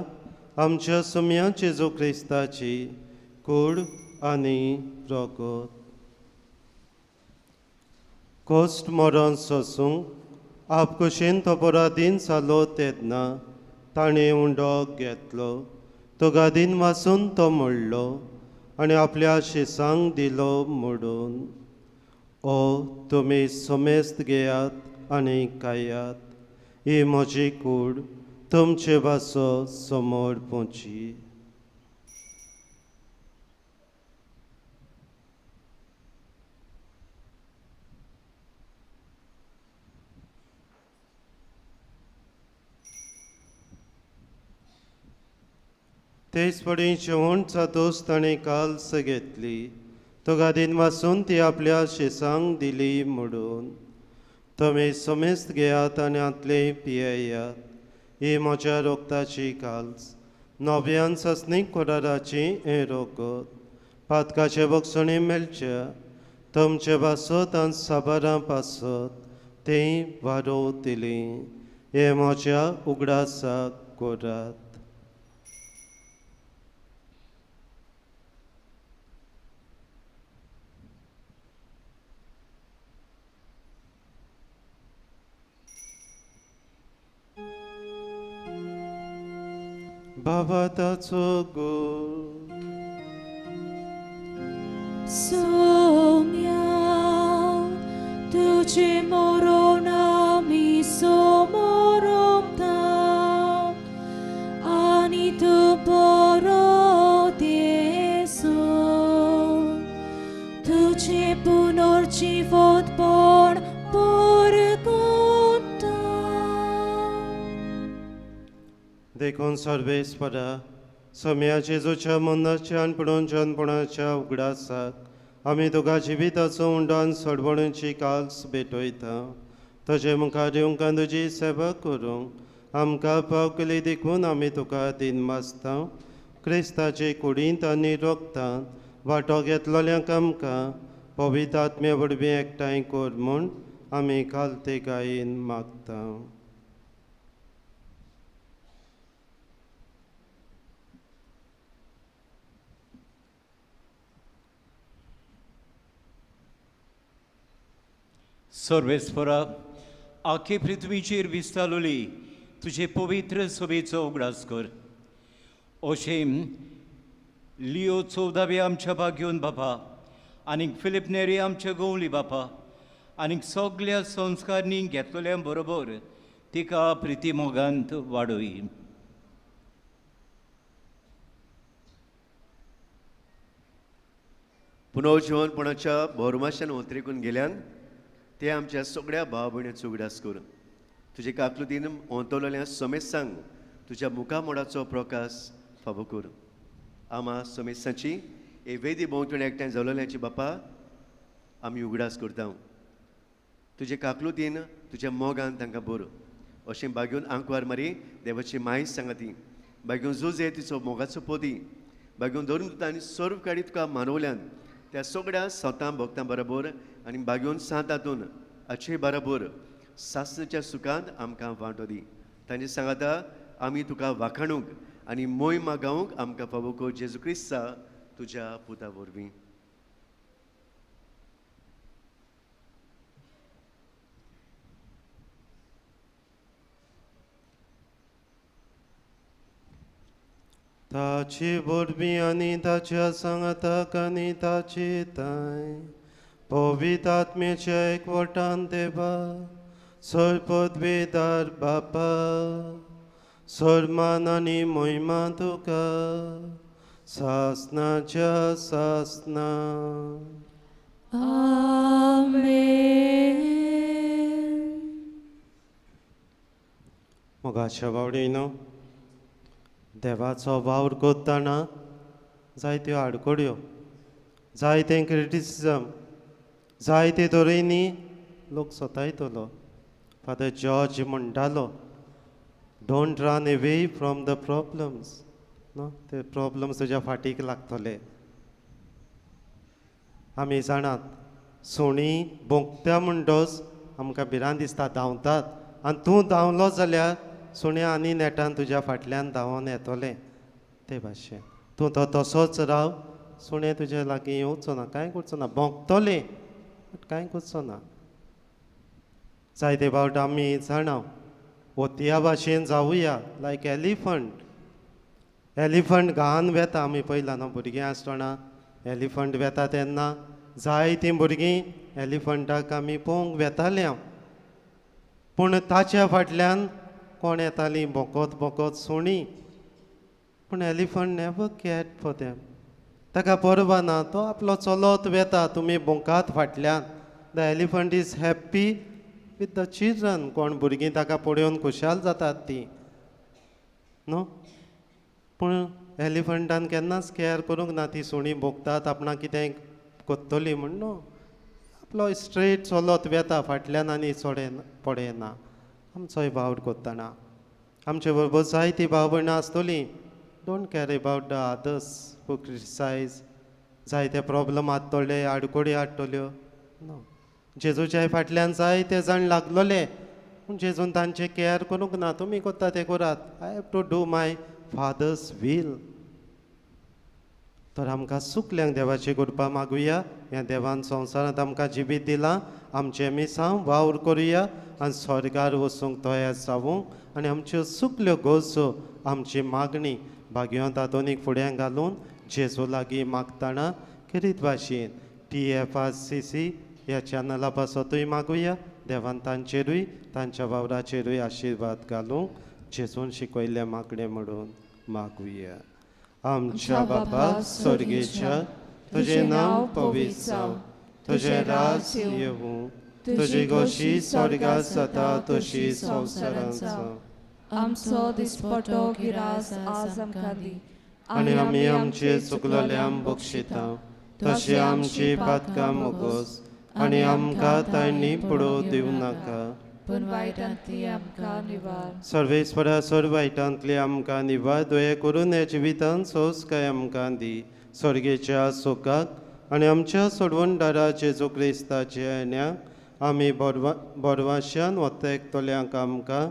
आमच्या सुम्या जेजू क्रिस्ताची कूड आनी रगत. कोश्ट मरण सोसूंक आपकुशीन तो पराधीन जालो तेन्ना ताणें उंडो घेतलो तो गादीन वासून तो मोडलो आनी आपल्या शिसांक दिलो मोडून. ओ तुमी समेस्त घेयात आनी खायात. ही म्हजी कूड तुमचे भासो समोर पोची. तेच पडी जेवण जातोच ताणें काल्स घेतली, तुका दिन वासून ती आपल्या शिसांक दिली म्हणून, तुमी समेस्त घेयात आनी हांतलें पियेयात. ही म्हज्या रोगताची काल्स, नव्यान ससनीक कराराची हें रोगत, पातकाचे बक्षणी मेळचे तुमचे पासत आनी साबारां पासत तें वारोवतली. हें म्हज्या उगडासाक करात. बाबा ताचो गो सोम्या तुझे मरण आमी समोरता आनी तूं बरो देसो तुझे पुनर्जिवतपण परगटा. देखून सर्वेस्परा सम्या जेजूच्या मनाच्या आनी पुणोनपणाच्या उगडासाक आमी तुका जिविताचो उंडान सोडवणेची काल्स भेटयता. तुजे मुखार येवंक आनी तुजी सेवा करूंक आमकां पाव केली देखून आमी तुका दिनवासता. क्रिस्ताचे कुडींत आनी रोगतांत वांटो घेतलोल्यांक आमकां पवित्र आत्म्या वरवीं एकठांय कर म्हूण आमी खालते गायेन मागता. सर्वेस्परा आखे पृथ्वीचेर विस्तारली तुजे पवित्र सभेचो उगडास कर. अशें लियो 14वे आमच्या भाग्योन बापा आनीक फिलीप नेरी आमच्या गवली बापा आनीक सगल्या संस्कारणी घेतलेल्या बरोबर तिका प्रिती मोगांत वाडोय. पुनर्जिवनपणाच्या भोरमाशान ओतरेकून गेल्यान ते आमच्या सगळ्या भाव भयणीचो उगडास कर. तुजे काकलुतीन ओंतवलेल्या समेस्तांक तुज्या मुखामोडाचो प्रकाश फावो कर. आमा समेस्तांची हे वेदी भोंवतणी एकठांय जालोल्याची बापा आमी उगडास करता. तुजे काकलुतीन तुज्या मोगान तांकां बरो अशें बागेवन आंकवार मारी देवाची मायस सांगाती, बागेवन जुजे तिचो मोगाचो पोदी, बागेवन धरून तुका आनी सर्व काडी तुका मानवल्यान त्या सगळ्या संतां भक्तां बरोबर आनी बागेवन सांतातून आचे बरोबर सासणाच्या सुखांत आमकां वांटो दी. तांचे सांगाता आमी तुका वाखाणूंक आनी मोय मागावंक आमकां फावो कर जेजू क्रिस्ता तुज्या पुता वरवीं. ताची वरवीं आनी ताच्या सांगाताक आनी ताची ताय पवित्र आत्म्याच्या एकवटान देवा सर्वपदवेदार बापा सर्मान आनी महिमा तुका सासनाच्या सासना. आमेन. मोगाच्या बावडीनो, देवाचो वावर करतना जायत्यो आडखळ्यो, जायतें क्रिटिसिजम, जायते तरेनी लोक सतायतलो. फादर जॉर्ज म्हणटालो, don't run away from the problems. न्हू ते प्रॉब्लम्स तुज्या फाटीक लागतले. आमी जाणात सुणी भोंकता म्हणटोच आमकां भिरांत दिसता, धांवतात आनी तूं धांवलो जाल्यार सुण्या आनी नेटान तुज्या फाटल्यान धांवोन येतलें. ते भाशेन तूं तो तसोच राव, सुणें तुज्या लागीं येवचो ना, कांय करचो ना, भोंकतलें बट कांय करचो ना. जायते फावट आमी जाणा ओतया भाशेन जावया, लायक एलिफंट. एलिफंट घान वेता, आमी पळयला न्हू भुरगीं आसतना एलिफंट वेता तेन्ना जायतीं भुरगीं एलिफंटाक आमी पळोवंक वेतालीं. हांव पूण ताच्या फाटल्यान कोण येतालीं भोंकत भोंकत सुणी. पूण elephant never cared for them. ताका परवा ना, तो आपलो चलत वेता, तुमी भोंकात फाटल्यान. The elephant is happy with the children. कोण भुरगीं ताका पळोवन खुशाल जातात तीं न्हू. पूण एलिफंटान केन्नाच कॅर करूंक ना ती सुणी भोंकतात आपणाक कितें कोत्तली म्हूण न्हू. आपलो स्ट्रेट चलत वेता फाटल्यान आनी चडे पडना. आमचोय वावर करतना आमचे बरोबर जायतीं भाव भयणां आसतलीं. Don't care about the others who criticise. जायते प्रॉब्लम हाडटले, आडकोडी हाडटल्यो न्हू. जेजूच्या फाटल्यान जायते जाण लागलोले, पूण जेजून तांचें कॅर करूंक ना. तुमी करता तें करात, I have to do my father's will. तर आमकां सुकल्यांक देवाची कृपा मागुया. ह्या देवान संवसारांत आमकां जिवीत दिलां, आमचें मिसांव वावर करुया आनी स्वर्गार वचूंक तयार जावूंक आनी आमच्यो सुकल्यो गरजो, आमची मागणी भाग्यवंत आधुनीक फुड्यांक घालून जेजू लागीं मागतना खेरीत भाशेन TFRCC ह्या चॅनला पासतूय मागुया. देवान तांचेरूय तांच्या वावराचेरूय आशिर्वाद घालूंक जेजून शिकयल्लें मागणें म्हणून मागुया. आमच्या बापा स्वर्गेच्या, तुजें नांव पवित्र जावं, तुजें राज येवूं, तुजी गोशी स्वर्गांत जाता तशी संवसारांत जावं. आमचो दिसपटो गिरास आज आमकां दी, आनी आमी आमचे चुकलोल्यांक बक्षिता तशी आमची पातकां मोगोस, आनी आमकां तांणी पडोवं दिवं नाका, पूण वायटांतली आमकां निवार. सर्वेस्परा सर्व वायटांतली आमकां निवार. दया करून ह्या जिवितांत सोंसकाय आमकां दी. स्वर्गेच्या सुखाक आनी आमच्या सोडवणदारा जेजू क्रिस्ताच्या येण्याक आमी बोरवाश्यान वतेकतल्यांक आमकां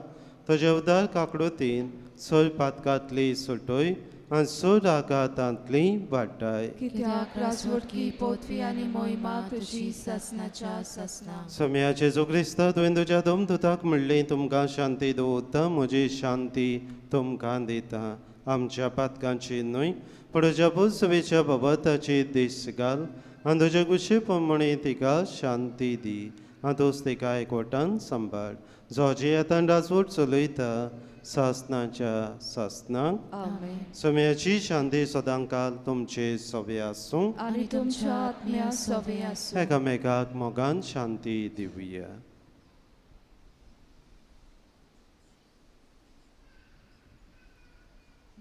तुज्या उदार काकडुतीन सोय पातकांतली सुटय आनी सोर आघातांतली वाटाय. कित्याक राजवटकी पृथ्वी आनी मोहिमा तुजी सासणाच्या सासणा. सम्या जेजू क्रिस्त तुवें तुज्या दोमदुताक म्हणलें, तुमकां शांती दवरता, म्हजी शांती तुमकां दिता. आमच्या पातकांची न्हय पूण तुज्या पुर्सवेच्या बाबताची दीस घाल आनी तुज्या कुशी प्रमाणे तिका शांती दी आनी तूंच तिका एकवटान सांबाळ, जो जियेतान राजवट चलयता सासणाच्या सासणाक. सम्याची शांती सदांकाल तुमचे सवे आसूं आनी तुमच्या आत्म्या सवे आसूं. एकामेकाक मोगान शांती दिवया.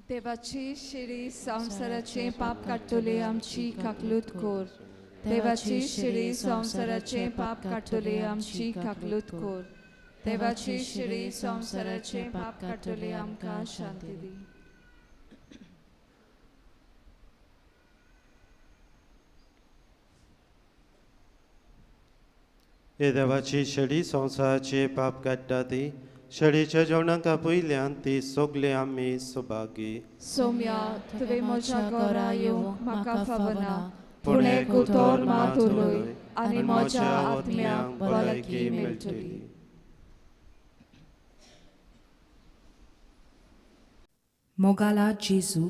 देवाची शिरी संवसाराचें पाप काडटले आमची काकलूत कोर. देवाची शिरी संवसाराचें पाप काडटले आमची काकलूत कोर. देवाची शिरी संवसाराचें पाप काडटले आमकां शांती दी. हे देवाची शेळी संवसाराचें पाप काडटा ती शेळीच्या जेवणाक आपयल्यान ती सगळे आमी सुभागी. सोम्या, तुवें म्हज्या घरा येवंक म्हाका फावना, पूण एक उतर मात उलय आनी म्हज्या आत्म्याक भलायकी मेळटली. मोगाला जेजू,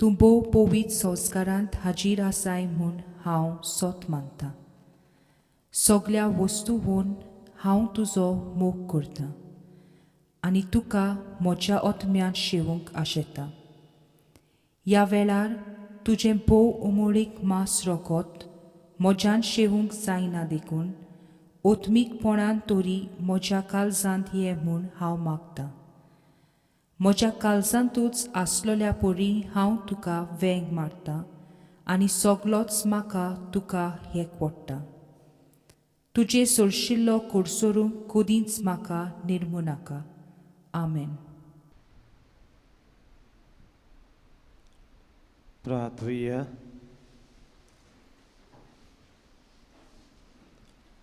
तूं भोव पवित्र संस्कारांत हाजीर आसाय म्हूण हांव सोत मानतां. सगल्या वस्तूवन हांव तुजो मोग करतां आनी तुका म्हज्या आत्म्यांत शेवूंक आशेतां. ह्या वेळार तुजें भोव उमळीक मांस रोगत म्हज्यान शेवूंक जायना देखून ओत्मीकपणान तरी म्हज्या काळजांत ये म्हूण हांव मागतां. म्हज्या काळजांतूच आसलोल्या परी हांव तुका वेंग मारतां आनी सगलोच म्हाका तुका हेक पडटा. तुजे सोरशिल्लो कोडसोरूंक कदींच म्हाका निर्मू नाका. आमेन. प्रार्थुया.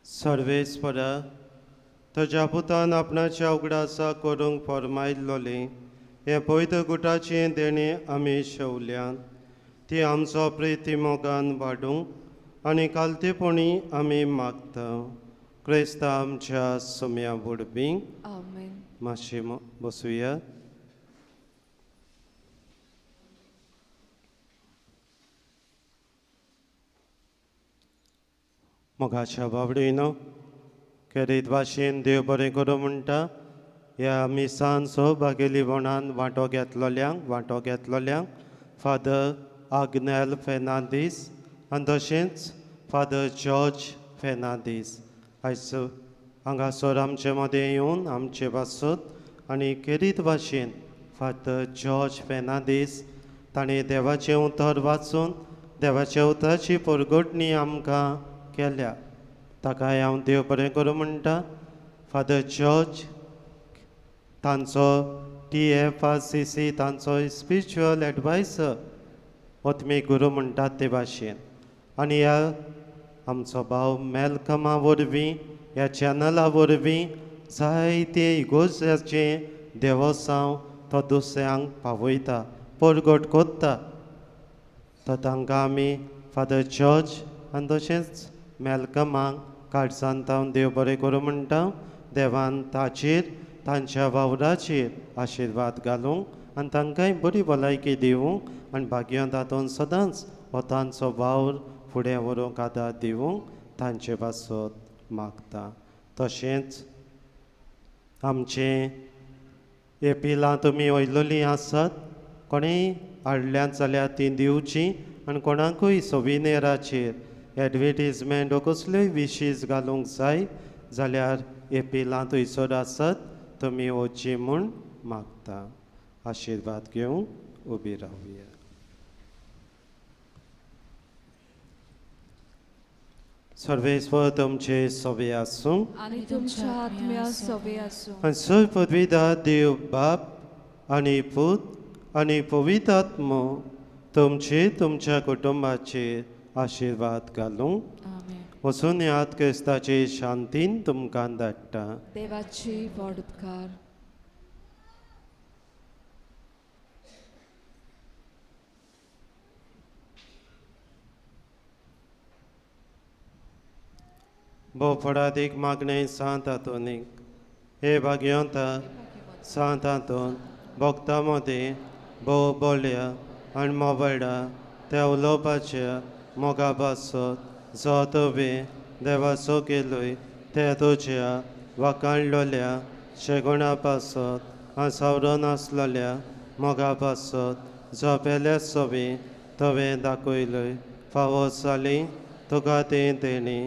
सर्वेस्परा, तुज्या पुतान आपणाच्या उगडासा करूंक फर्मायल्लोलें हें पवित्र गुटाचें देणें आमी शेवल्यान ती आमचो प्रिती मोगान वाडूंक आनी कालतेपणी आमी मागता. क्रिस्ता आमच्या सुम्या बुडपी. मातशें बसुया. मोगाच्या बाबडीनो खेरीत भाशेन देव बरें करूं म्हणटा ह्या मिसान सहभागेलीपणान वांटो घेतलोल्यांक फादर आग्नेल फेर्नांदीस आनी तशेंच फादर जॉर्ज फेर्नांदीस आयज हांगासर आमचे मदें येवन आमचे पासत आनी खेरीत भाशेन फादर जॉर्ज फेर्नांदीस ताणें देवाचें उतर वाचून देवाच्या उतराची परगटणी आमकां केल्या. ताकाय हांव देव बरें करूं म्हणटा. फादर जॉर्ज तांचो TFRCC तांचो स्पिरिच्युअल एडवायसर आत्मीक गुरू म्हणटात ते भाशेन. आनी ह्या आमचो भाव मेलकमा वरवीं ह्या चॅनला वरवीं जायते इगोर्जाचें देवोसांव तो दुसऱ्यांक पावयता, परगट करता. तर तांकां आमी फादर जॉर्ज आनी तशेंच मेलकमाक काळजांत हांव देव बरें करूं म्हणटा. देवान ताचेर तांच्या वावराचेर आशिर्वाद घालूंक आनी तांकांय बरी भलायकी दिवंक आनी भाग्यांत तातूंत सदांच हो तांचो वावर फुडें व्हरूंक आदार दिवंक तांचे पासत मागता. तशेंच आमचें एपिलां तुमी वयलोलीं आसात, कोणेंय हाडल्यांत जाल्यार तीं दिवचीं आनी कोणाकूय सोविनेराचेर एडवर्टीजमेंट वो कसल्योय विशीस घालूंक जाय जाल्यार एपिलां थंयसर आसात, तुमी वचची म्हूण मागता. आशिर्वाद घेवंक उबी रावया. सर्वेस्वर तुमचे सोबे आसूं आनी तुमच्या आत्म्या सोबे आसूं. आनी सर्व पदवीदार देव बाप आनी पूत आनी पवित्र आत्मो तुमचे तुमच्या कुटुंबाचेर आशिर्वाद घालूं. वचून याद क्रिस्ताचे शांतीन तुमकां धाडटा. देवाची व्हड उपकार. भोव फळादीक मागणें सांत आंतोनीक हे भाग्यवंता सांत आंतोन भक्तां मदीं भोव बोल्या आनी मोबायला त्या उलोवपाच्या मोगा पासत जो तुवें देवाचो केलोय त्या तुज्या वाखाणलोल्या शेगुणा पासत आनी सावरून आसलोल्या मोगा पासत जो पेल्या सोबी तुवें दाखयलोय फावो जाली तुका तें तेणी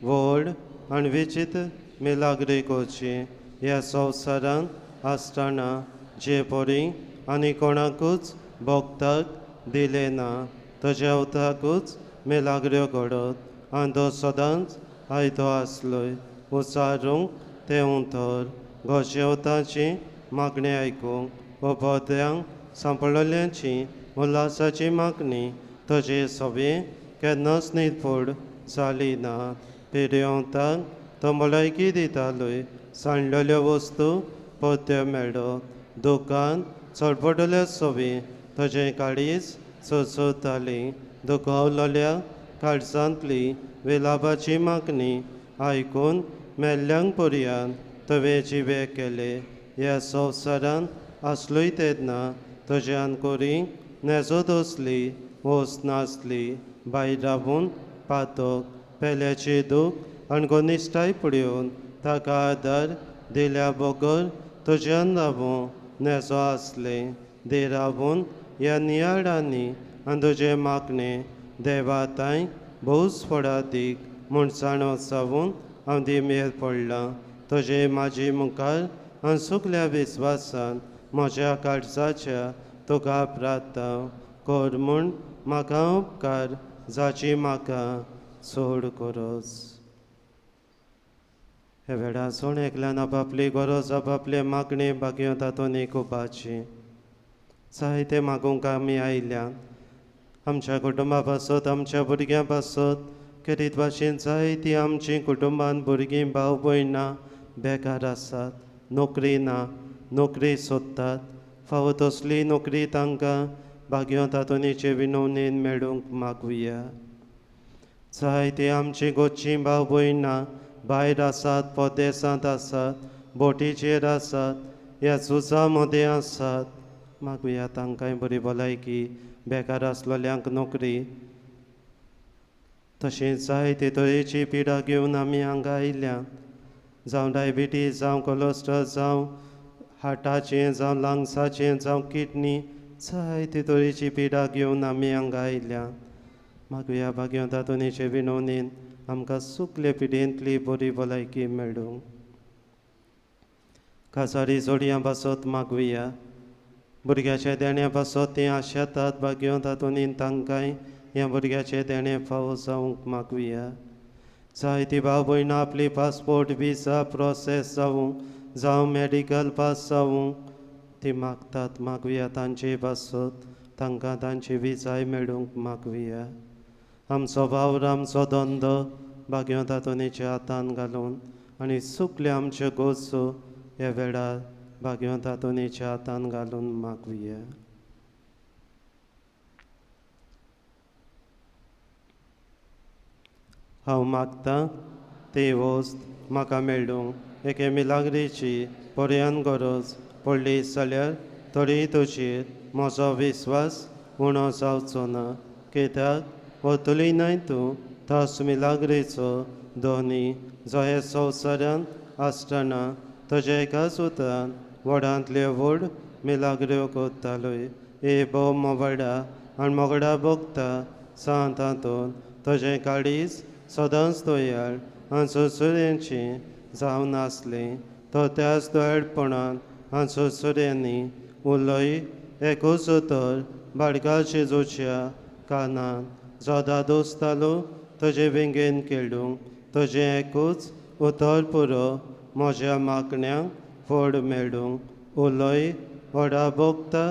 व्हड आनी विचित्र मिलाग्री करची ह्या संवसारांत आसतना जे परी आनी कोणाकूच भोगताक दिलें ना तुज्या उतराकूच मिलाग्र्यो घडत आनी तो सदांच आयतो आसलोय. उचारूंक तें उतर गोशेवताची मागणी आयकूंक उपद्यांक सांपडलेल्यांची उल्हासाची मागणी तुजे सोबे केन्नाच निर्फोड जाली ना. पिर्योंताक तो भलायकी दितालोय, सांडलेल्यो वस्तू परत्यो मेळत, दुकान चडपडल्या सोबी तुजें काळीज चोचोताली, दुखावलोल्या काळजांतली विलापाची मागणी आयकून मेल्ल्यांक पर्यान तुवें जिवे केले. ह्या संवसारांत आसलोय तेन्ना तुज्यान कोरी नेजो दसली वस नासली, भायर रावून पातक पेल्याची दूख आनी गोनिश्ठाय पळोवन ताका आदार दिल्या बगर तुज्यान रावूं नेजो आसलें. दे रावून ह्या नियाळांनी आनी तुजें मागणें देवा तांय भोवच फळादीक म्हूण जाणो जावन हांव दिमेर पडलां. तुजे म्हाजे मुखार आनी सगल्या विस्वासान म्हज्या काळजाच्या तुका प्रार्थना कर म्हूण म्हाका उपकार जाची म्हाका चड गरज. हे वेळार जण एकल्यान आपापली गरज आपापले मागणे भाग्यो तातूंत एक उबाची जायते मागूंक आमी आयल्यात. आमच्या कुटुंबा पासत आमच्या भुरग्यां पासत खेरीत भाशेन जायतीं आमचीं कुटुंबान भुरगीं भाव भयणां बेकार आसात, नोकरी ना, नोकरी सोदतात, फावो तसली नोकरी तांकां भाग्यो तातूंचे विनवणेन मेळूंक मागुया. जायते आमची गोचीं भाव भयणां भायर आसात, परदेसांत आसात, बोटीचेर आसात, ह्या झुजा मदें आसात, मागुया तांकांय बरी भलायकी, बेकार आसलोल्यांक नोकरी. तशेंच जायते तरेची पिडा घेवन आमी हांगा आयल्या. जावं डायबिटीज जावं कोलेस्ट्रॉल जावं हार्टाचें जावं लंग्साचें जावं किडनी जायते तरेची पिडा घेवन आमी हांगा आयल्या. मागुया भाग्यवंत आंतोनीचे विनवणेन आमकां सुकले पिडेंतली बरी भलायकी मेळूं. काजारी जोडयां पासत मागुया. भुरग्याच्या देण्या पासत तीं आशेतात भाग्यवंत आंतोनीन तांकांय ह्या भुरग्याचें देणें फावो जावंक मागुया. जायती भाव भयणां आपली पासपोर्ट विजा प्रोसेस जावं जावं मॅडिकल पास जावं ती मागतात. मागुया तांचे पासत तांकां तांची विजाय मेळूंक मागुया. आमचो वावर आमचो धंदो भाग्यवंत आंतोनीच्या हातान घालून आनी सुकले आमच्यो गरजो ह्या वेळार भाग्यवंत आंतोनीच्या हातान घालून मागुया. हांव मागतां ती वस्त म्हाका मेळूं एके मिलाग्रीची पर्यान गरज पडली जाल्यार तरी तुजेर म्हजो विस्वास उणो जावचो ना, कित्याक वतली न्हय तूं तास मिलाग्रीचो दोनी जो हे संवसारांत आसतना तुज्या एकाच उतरान व्हडांतल्यो व्हड मिलाग्र्यो करतालोय. ए भोव मोबाडा आनी मोगडा भोगता सांत आंतोन, तुजें काळीज सदांच दयाळ आनी सुरसुऱ्यांचें जावन आसलें, तो त्याच दयाळपणान आनी सुरसुऱ्यांनी उलय एकूच उतर बाडका जेजूच्या कानान जो दादोसतालो तुजे वेंगेन खेळूंक तुजें एकूच उतर पुरो म्हज्या मागण्यांक फळ मेळूंक. उलय व्हडा भोगता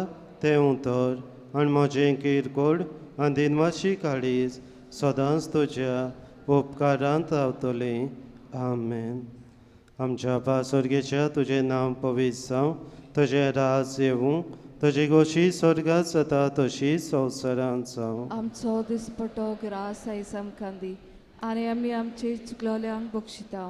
तें उतर आनी म्हजें किरकोळ आनी दिनवाशी काळीज सदांच तुज्या उपकारांत रावतलें. आमेन. आमच्या बापा स्वर्गेच्या तुजें नांव पवित्र जावं, तुजें राज येवूं, तुजी गोशी स्वर्गांत जाता तशी संवसारांत जावं. आमचो दिसपटो ग्रास आयज आमकां दी आनी आमी आमचे चुकलोल्यांक बक्षिता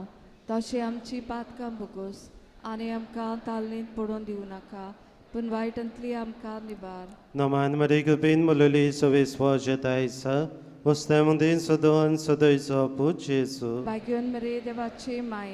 तशें आमची पातकां भोगोस आनी आमकां तालनीत पडोवन दिवं नाका पूण वायटांतली आमकां निवार. नमान मरे कृपेन मुलली सवेस्व जेतायसा वस्त्या मदीं सदोन सदयचो पूत जेजू. भाग्योन मरे देवाची माय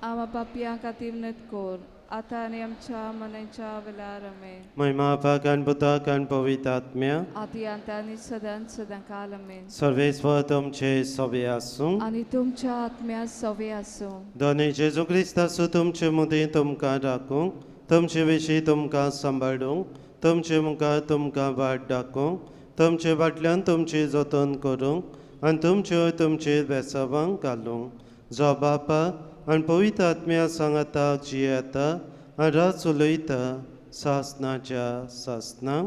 आमा पापयां खातीर नत कोर आतां आनी आमच्या मनाच्या वेळार. आमेन. महिमा बापाक आनी पुताक आनी पवित्र आत्म्या आदी आनी सदांच सदां काल. आमेन. सर्वेस्वर तुमचे सवे आसूं आनी तुमच्या आत्म्या सवे आसूं. दोनी जेजू क्रिस्त आसूं तुमचे मदीं तुमकां राखूंक, तुमचे विशीं तुमकां सांबाळूंक, तुमचे मुखार तुमकां वाट दाखोवंक, तुमचे फाटल्यान तुमची जतन करूंक आनी तुमच्यो तुमचेर बेसावांक घालूंक, जो बापा आनी पवित्र आत्म्या सांगाताक जियेता आनी रात उलयता सासनाच्या सासनाक.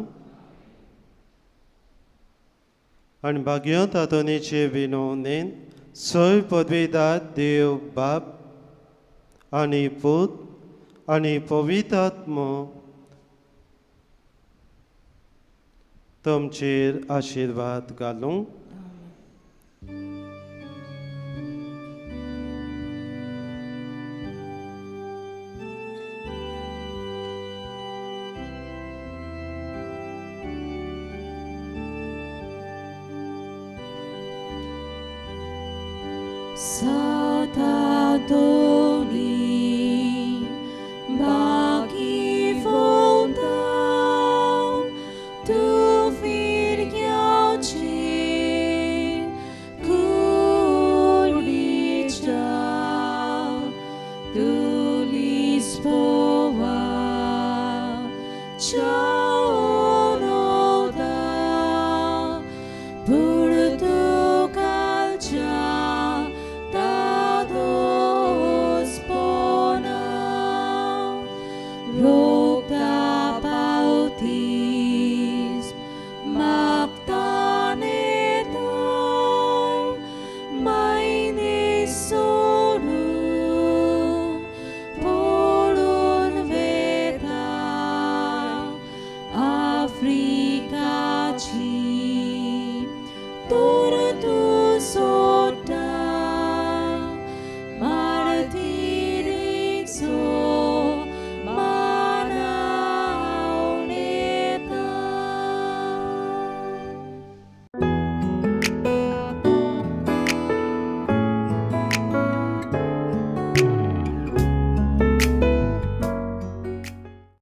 आनी भाग्यवंत आंतोनीचे विनवणेन सय पदवीदार देव बाप आनी पूत आनी पवित्र आत्मो तुमचेर आशिर्वाद घालूं. Lord.